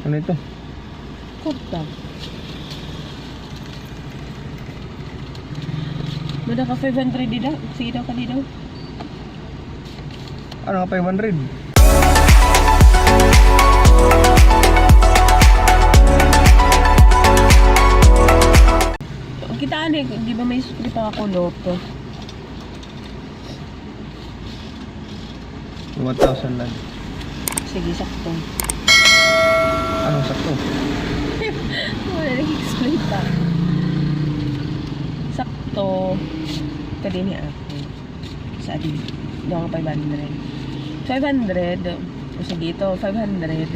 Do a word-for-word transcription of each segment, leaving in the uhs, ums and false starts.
Ano ito? Kurta. Mada ka five hundred dida. Sige daw ka dida. Ano nga five hundred? Kita ani, di ba may, di pa ako loto? One thousand lang. Sige, sakto. Anong sakto? Wala, nag-explain pa. Sakto. Kadini ako. Sa adi. Doon ka five hundred. Five hundred. O sige, ito, five hundred.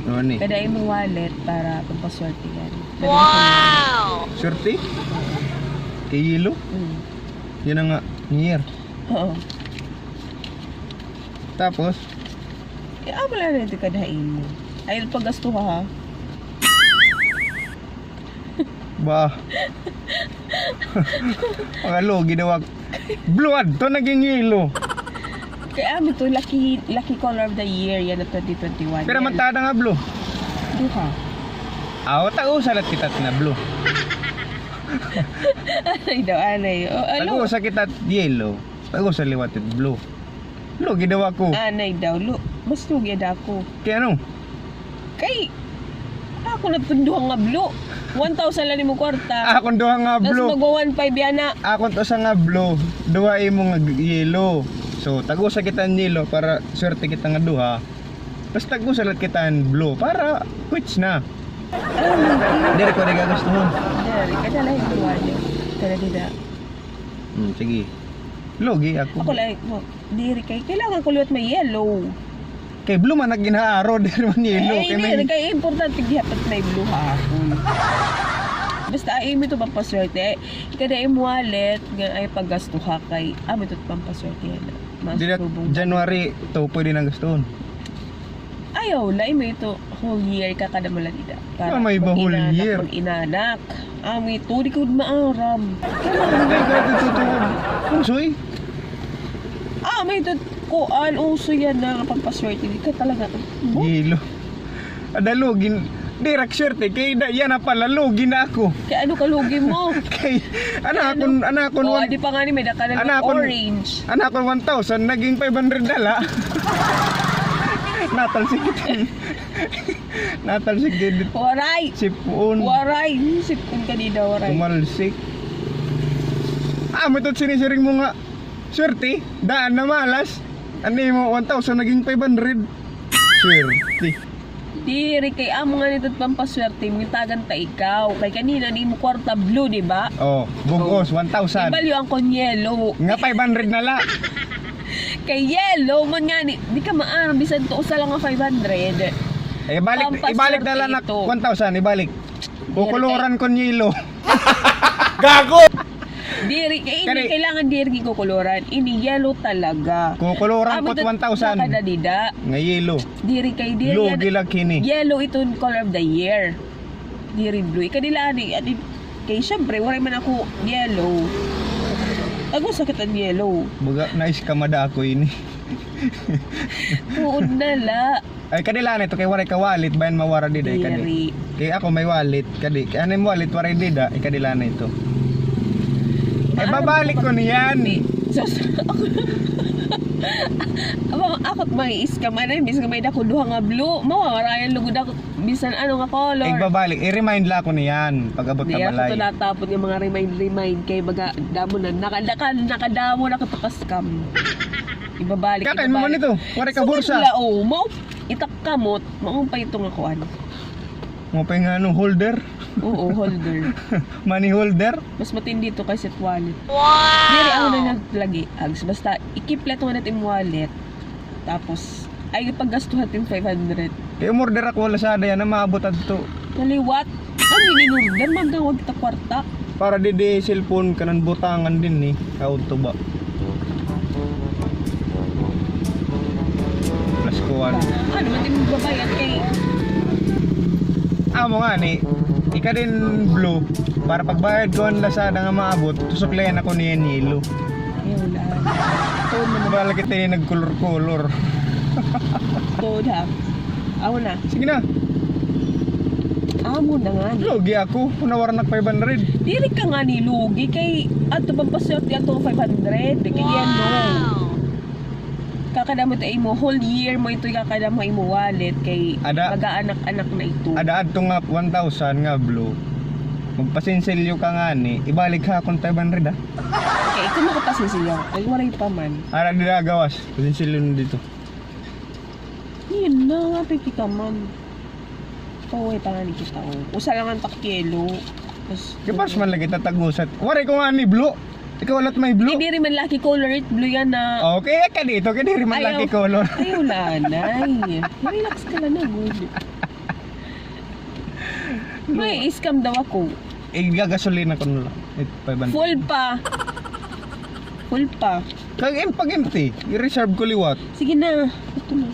Ano ni? Kada imo wallet para pampaswerte yan. Wow! Swerte? Kay yellow? Mm. Yan na nga, near. Oo. Tapos? Eh, amo lang na ito kada imo. Ayaw paggastuha, ha? Ba? Mga lugi daw ako. Blue adto, naging yellow. Kay amo to, lucky, lucky color of the year, yana twenty twenty-one. Pero yan. Matada nga blue. Duha. Aw, tag-usa la kita na blue. Anay daw, anay. O, ano? Tag-usa kita yellow. Tag-usa liwat it blue. Lugi daw ako. Anay daw, lu-, mas lugi daw ako. Kay ano? Kay, ako na ito duha nga blue. One thousand lang imo kwarta. Akon duha nga blue. Tas magwa one five yana. Akon to usa nga blue. Duha imo nga g-, yellow. So, tag-usa kita nga yellow para swerte kita nga duha. Tas tag-usa lang kita nga blue para quits na. Diri ko rin gagastuhon. Diri, kada lahi ko wali. Kada dida. Hmm, sige. Lugi ako. Ako lang, mo, diri kay, kailangan ko liwat may yellow. Kay blue man nagginhaaro, diri man yellow. Eh, kay may diri, kay importante gihapon may blue ha akon. Basta ay imo ito pampaswerte. Kada imo wallet, nga ay paggastuha kay, amo ito pampaswerte yana. Mas diri, tubong. January two, pwede nang gastuhon. Ayaw, lain mo ito whole year ka kada mula dida. Para ah, may ba whole year? Mag-inanak, mag-inanak. Ah, may ito, di ko maaram. Ano ba yung gagawin ito? Usoy? Ah, may ito, kuan, uso yan na pampaswerte. Di ka talaga. Yelo. Ada lugi. Diri ak swerte kay da, yana pala lugi na ako. Kay ano ka lugi mo? Kay, ana akon, ana akon. O, one, adi pa nga ni, may daka na akon orange. Ana akon one thousand, naging five hundred na la. Natalsik kita. Natalsik gid. Waray. Sipon. Waray. Sipon ka dida, waray. Tumalsik. Ah, amo ito sinisiring mo nga swerte. Daan na malas. Ano mo, one thousand, naging five hundred. Swerte. Diri, kay amo nga nito pampaswerte, mitagan ta ikaw. Kay kanina, di mo kwarta blue, di ba? Oh, bug-os, one thousand. Ibalyo ang kon yellow. Nga five hundred na la. Kay yellow man nga ni, di ka maaram, bisan to usa lang nga five hundred. Eh, balik, ibalik na lang na one thousand, ibalik. Kukuluran kon yellow. Gago! Diri, kay ini, kailangan diri gikukuluran. Ini yellow talaga. Kukuluran ko one thousand. Kada dida. Nga yellow. Diri kay diri. Lugi lagi ini. Yellow iton color of the year. Diri blue. Ikadila ni, adi, kay syempre, waray man ako yellow. Tago sakit an yellow. Baga, nice ka mada ako ini. Tuod na la. Ay, kadila na ito, kay waray ka wallet, bayan mawara dida, ikadi. Diri. Kay ako may wallet, kadi. Kay ano yung wallet, waray dida, ikadila na ito. Ay, babalik ko niyan. Sus, ako, ako may iska man, ay, bis nga may dako duha nga blue, mawawara yan lugod ako, bisan ano nga color. Ay, babalik, i-remind la ako niyan, pag-abot ka balay. Di ako ito natapon nga mga remind, remind, kay baga, damo na, naka-, naka-, nakadamo na ako ito ka-scam. Ibabalik, ibabalik. Kakain mo man ito, waray ka bursa. Sugod la, oh, mo. Itak kamot, maupay ito nga kuan. Maupay nga ano, holder? Oo, holder. Money holder? Mas matindi ito kaysa wallet. Wow! Diri ako na naglagi. Ags, basta, i-keep la ito nga natin wallet. Tapos, ay, ipaggastuhan natin five hundred. Kay umorder ako, wala sa daya na maabot adto. Naliwat. Ano yung in-order? Magawag kita kwarta. Para didi cellphone kanan butangan din ni. Auto ba? Plus kuan. Ano man din magbabayad kay amo nga ni. Ika din blue. Para pagbayad ko ang Lazada nga maabot, tusuklayan ako niya yellow. Ay, wala. Tuon mo na. Wala kita yung nagkulor-kulor. Tuon ha. Ako na. Sige na. Amo na ngani. Lugi ako, kun nawara na ak five hundred. Diri ka ngani lugi kay ato pagpaswerte ato five hundred. Kay yan, no. Kakadamo ta imo whole year mo ito, kakadamo imo wallet kay mag-aanak-anak na ito. Ada adto nga one thousand nga blue. Magpasinsilyo ka ngani, ibalik ha akon five hundred, ha. Kay ikaw makapasinsilyo. Ay, waray pa man. Ara dira gawas, pasinsilyo na dito. Yun na nga, piki ka man. Pauwi pa nga ni kita, oh. Usa lang ang takilo. Tapos, di ba, man lagi tatag-usa. Waray ko nga ni blue. Ikaw, wala may blue. Kay diri man lucky color it blue yana. Okay, ka dito, kay diri man lucky color. Ayaw, lanay. Relax ka lang na, good. May scam daw ako. Igagasolina ko na lang. It five hundred. Full pa. Full pa. Kag em-, pag empty, i-reserve ko liwat. Sige na. Ito na.